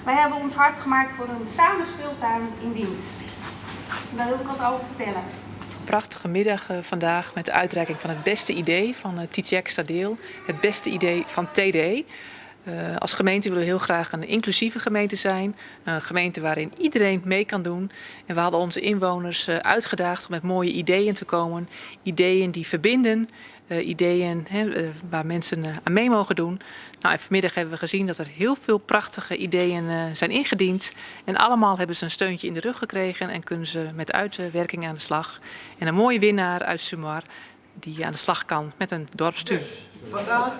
Wij hebben ons hard gemaakt voor een samenspeeltuin in Wyns. Daar wil ik wat over vertellen. Prachtige middag vandaag met de uitreiking van het beste idee van Tytsjerksteradiel. Het beste idee van TD. Als gemeente willen we heel graag een inclusieve gemeente zijn. Een gemeente waarin iedereen mee kan doen. En we hadden onze inwoners uitgedaagd om met mooie ideeën te komen. Ideeën die verbinden, ideeën waar mensen aan mee mogen doen. Nou, en vanmiddag hebben we gezien dat er heel veel prachtige ideeën zijn ingediend. En allemaal hebben ze een steuntje in de rug gekregen en kunnen ze met uitwerking aan de slag. En een mooie winnaar uit Sumar die aan de slag kan met een dorpstuin. Dus vandaar.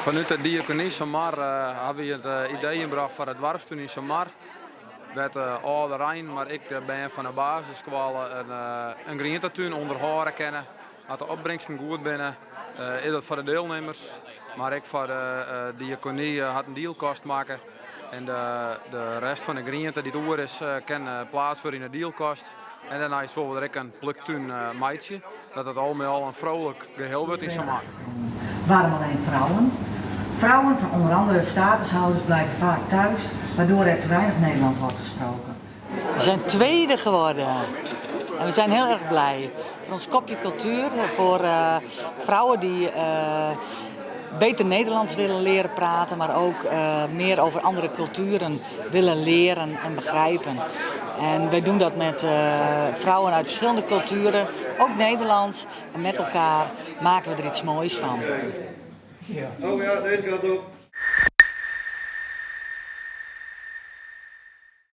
Fanút de diakonie Samar hawwe wy it idee ynbrocht foar it doarpstún yn Samar. Wêr't de âlderein, mar ek de bern fan de basisskoalle in grientetún ûnderhâlde kinne. As de opbringsten goed binne, is dat foar de dielnimmers, mar ek foar de diakonie hat in dielkast makke. En de rest fan de griente dy't oer is, kin pleatst wurde yn de dielkast. En dêrneist wolle we der ek in pluktún meitsje, dat it al mei al in vrolijk geheel wurdt yn Samar. Waarom alleen vrouwen? Vrouwen van onder andere statushouders blijven vaak thuis, waardoor er te weinig Nederlands wordt gesproken. We zijn tweede geworden en we zijn heel erg blij. Voor ons kopje cultuur, voor vrouwen die beter Nederlands willen leren praten, maar ook meer over andere culturen willen leren en begrijpen. En wij doen dat met vrouwen uit verschillende culturen, ook Nederlands. En met elkaar maken we er iets moois van. Oh ja, deze kant op.